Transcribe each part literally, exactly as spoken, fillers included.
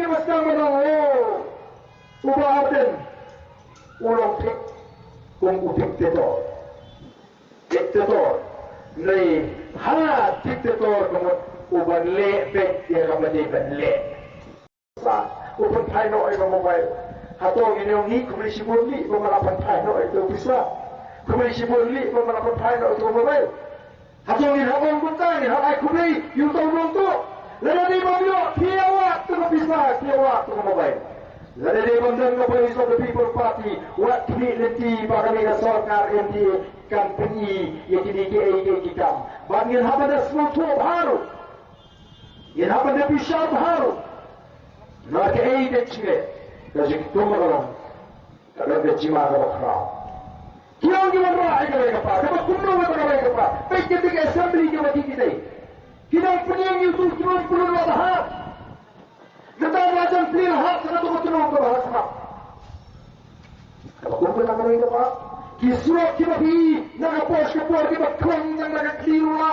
Ba sdang ban ong, oh, u Bah Ardent u long thik kum u dictator. Dictator. Hynrei ha dictator ka mut u ban leh beit ïa kaba dei ban leh. Sa, u pynphai noh ïa ka mobile. Hato ngin ong hi kumne shibun lih ba ma la pynphai noh ïa ka pisa. Kumne shibun lih ba ma la pynphai noh ïa ka mobile. Hato ngin hap ong kumta, ngin hap ai khublei ïa uto u nongtuh? Lada dei ba ym ïoh, khie wad tang ka pisa, khie wad tang ka mobile. Lada dei ba ym don ka Voice of the People Party, wat khmih lynti ba kane ka sorkar M D A kan pyni ïa kine kiei kiei ki kam. Bad ngin hap ban da sngewthuh bha ruh. Ngin hap ban da bishar bha ruh. Namar kaei ka jingeh, ka jingtum ka long, ka don ka jingma kaba khraw. Ki ong ki wanrah ïa kawei ka par, kaba kumno kata kawei ka par? Peit ki big assembly kiba ki ki dei. Ki nang pynïeng ïa uto ki nongpynlut la bha. Mynta la jan plie la hap sa kato ka tnum kaba ha sngap. Kaba kum kata kawei ka par. Ki surok kiba phi na ka por sha ka por kiba khlong tang na ka khlieh ruh la.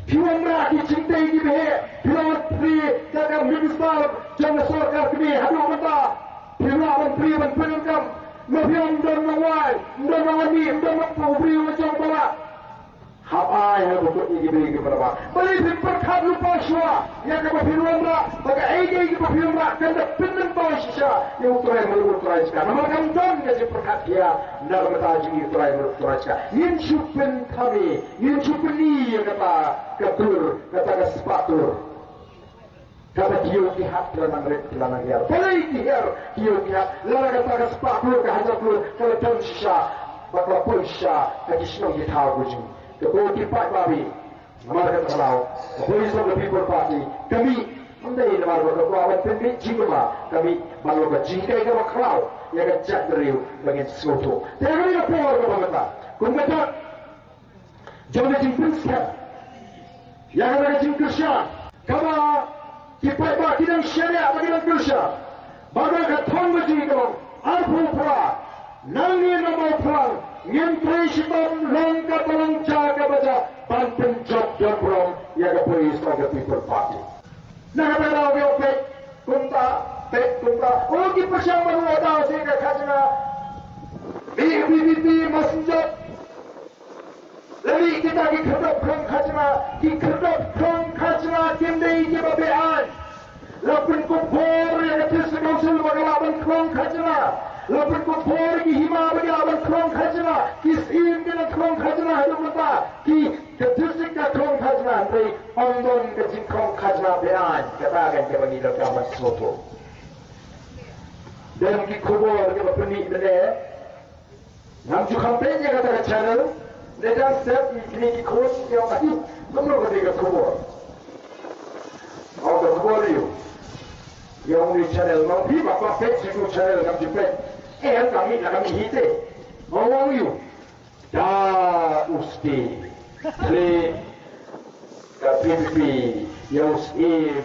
Phi wanrah ki jingtei kiba heh, phi la wan plie da ka minister jong ka sorkar kmie haduh mynta. Phi lah ban plie ban pyndonkam. Ma phi ong ym don nongwai, ym don nongmih, ym don nongpynbriew jong balang. Hap ai ha ba kut ïa ki briew kiba la wad. Balei phi pyrkhat lypa shuwa ïa kaba phi wanrah, ba kaei kaei kaba phi wanrah kan da pynmyntoi shisha ïa U Trai Muluk U Trai Jaka. Namar kam don ka jingpyrkhat ïa na ka bynta jong U Trai Muluk U Trai Jaka. Ngin shu pynthame, ngin shu pyni ïa kata ka tur, kata ka spah tur. Kaba ki ïew ki hat ki la nang rit ki la nang hiar. Balei ki hiar ki ïew ki hat? Lada kata ka spah klur ka hajar klur ka la don shisha, ba ka la poi shisha ha ki shnong ki thaw ka jong ngi. Te ko ki paidbah, namar kata ka daw ka Voice of the People Party ka mih, ym dei namar ba ka kwah ban pynmih jingma, ka mih ban long ka jinghikai kaba khraw ïa ka jaitbynriew ba ngin sngewthuh. Te ha kane ka por kaba mynta, kum ka dak jong ka jingpynskhem ïa kata ka jingkyrshan kaba ki paidbah ki dang shaniah bad ki dang kyrshan. Bad ka thong ka jong ngi ka long arphew phra, nangne na Mawphlang ngin trei shitom long kaba long, jia kaba jia, ban pynjop don burom ïa ka Voice of the People Party. Na kata ka daw peit kumta, peit kumta, oh, ki pyrshang ban wad daw sha ka khajna. Mih V P P, Messenger. Lane kita ki khyrdop khlong khajna, ki khyrdop khlong khajna kim dei kiba beaiñ. La pynkup bor ïa ka District Council ba ka lah ban khlong khajna. La pynkup bor ïa ki hima ba ki lah ban khlong khajna. Ki syiem ki la khlong khajna haduh mynta. Ki, ka district ka khlong khajna, hynrei ym don ka jingkhlong khajna beaiñ. Kata kan kaba ngi donkam ban sngewthuh. Don ki khubor kiba pynmih mynne. Ngam ju kham peit ïa kata ka channel. Neidaw step ïa kine ki khun ïa, ai, kumno ka dei ka khubor. Oh, ka khubor ïa u, ïa une u channel, ma phi ma phi peit ïa u channel, ngam ju peit. Eh, ka mih la ka mih hi te. Ma ong ïa u, da u sdie. Ple ka P P P ïa u syiem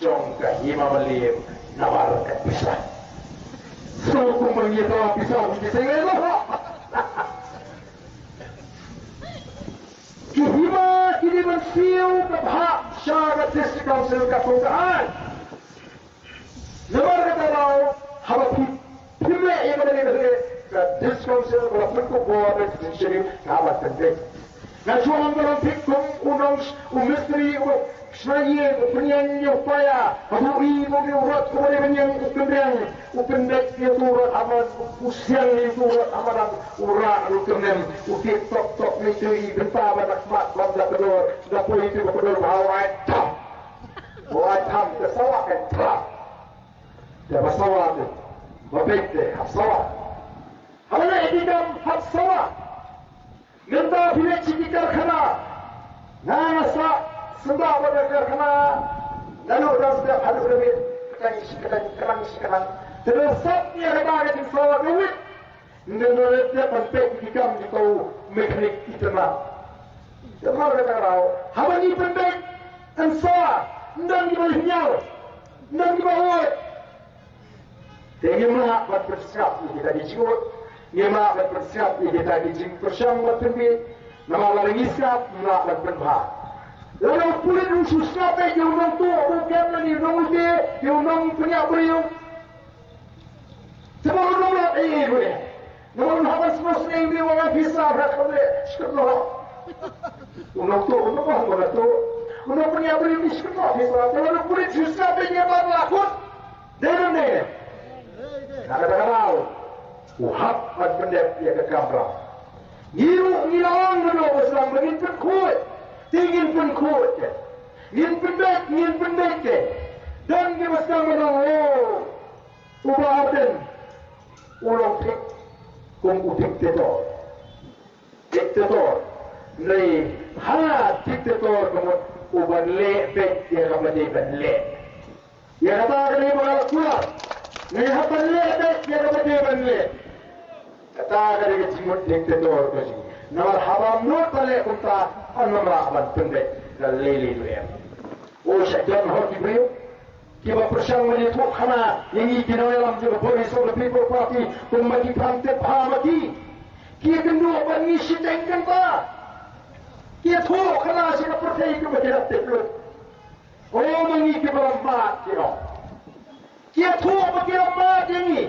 jong ka Hima Maliem namar ka pisa. Sngewthuh kumba ngi ïa ka pisa ngi sngewthuh. Ki hima ki dei ban siew ka bhah sha ka District Council ka song ka aiñ. Namar kata daw haba phi, phim leh ïa kaba dei ka dei, ka District Council ka la pynkup bor da ka jingshaniah ka ban pynbeit. Nga shu ong ka long thik kum u nong, u mistri u shna ïing u pynïeng ïa u paia, haba u i u rot kaba dei ban ïeng u kynriang, u pynbeit ïa u rot ha madan, u siang ïa u rot ha madan, u rah u kyrnem, u tip tok tok mih tu i bynta ba na khmat bam da kdor, da poi tu ba kdor ba hawai. Tap. Ba ai tham ka sawa ka trap. Te ba sawa te. Ba beit te hap sawa. Haba leh ïa ki kam hap sawa. Mynta phi leit sha ki karkhana. Nga nga sah sngewbha bad ka karkhana. Naduh dang step haduh da beit. Kynang shi kynang, kynang shi kynang. Te lada sah ïa kata ka jingsawa ka wit. Ngan ïa leit ban peit ki kam jong u mechanic itynnad. Te namar kata ka daw haba ngi pynbeit, yn sa, ym don kiba lyngngoh, ym don kiba ud. Te ngim lah ban pynsngap ïa kita ki jingud, ngim lah ban pynsngap ïa kita ki jingpyrshang ban pynbeit. Namar lada ngi sngap, ngim lah ban pynbha. Lada u pulit u shu sngap ïa u nongtuh, Ïa u nongwei, ïa u nongpynïap briew. Te ba u nong la ei ei bri. Namar u hap ban sngewsynei ïa u officer ha kham leh shkut noh. U nongtuh u nong ba hap ban tuh. U nongpynïap briew shkut noh officer. Te ba u pulit shisha te ïa ban la kut. Dei ne em dei? Na kata ka daw u hap ban pyndep ïa ka kamram. Ngi ruh ngi la ong mynno ba sdang ba ngin pynkhuid. Te ngin pynkhuid te. Ngin pyndep, ngin pyndep te. Don kiba sdang ban ong, oh, u Bah Ardent u long thik kum u dictator. Dictator. Hynrei ha dictator ka mut u ban leh beit ïa kaba dei ban leh. Ïa kata ka dei ba nga la kular. Nga hap ban leh beit ïa kaba dei ban leh. Kata ka dei ka jingmut dictator ka jong ngi. Namar haba mut ban leh kumta, ym lah ban pynbeit da lei lei ruh em. O sha jan hok ki briew kiba pyrshang ban ïathuh khana ïa ngi ki nongïalam jong ka Voice of the People Party kum ma ki pham tip ha ma ki. Ki ïakynduh ban ngi shiteng kynta. Ki ïathuh khana sha ka pyrthei kumba ki la tip lut. O ma ngi kiba la mad ki ong. Ki ïathuh ba ki la mad ïa ngi.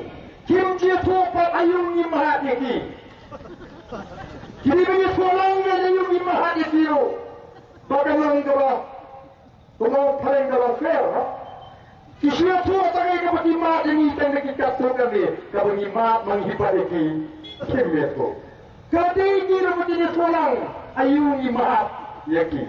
Kim ju ïathuh pat aïu ngi mad ïa ki. Ki dei ban ïathuh lang ïa aïu ngi mad ïa ki ruh. Ba kan long kaba Kumno phareng ka long fair, ha? Ki shu ïathuh tang ïa kaba ki mad ïa ngi tang da ki katto katne, kaba ngi mad ma ngi pat ïa ki, kim ïathuh. Ka dei ki ruh ba kin ïathuh lang aïu ngi mad ïa ki.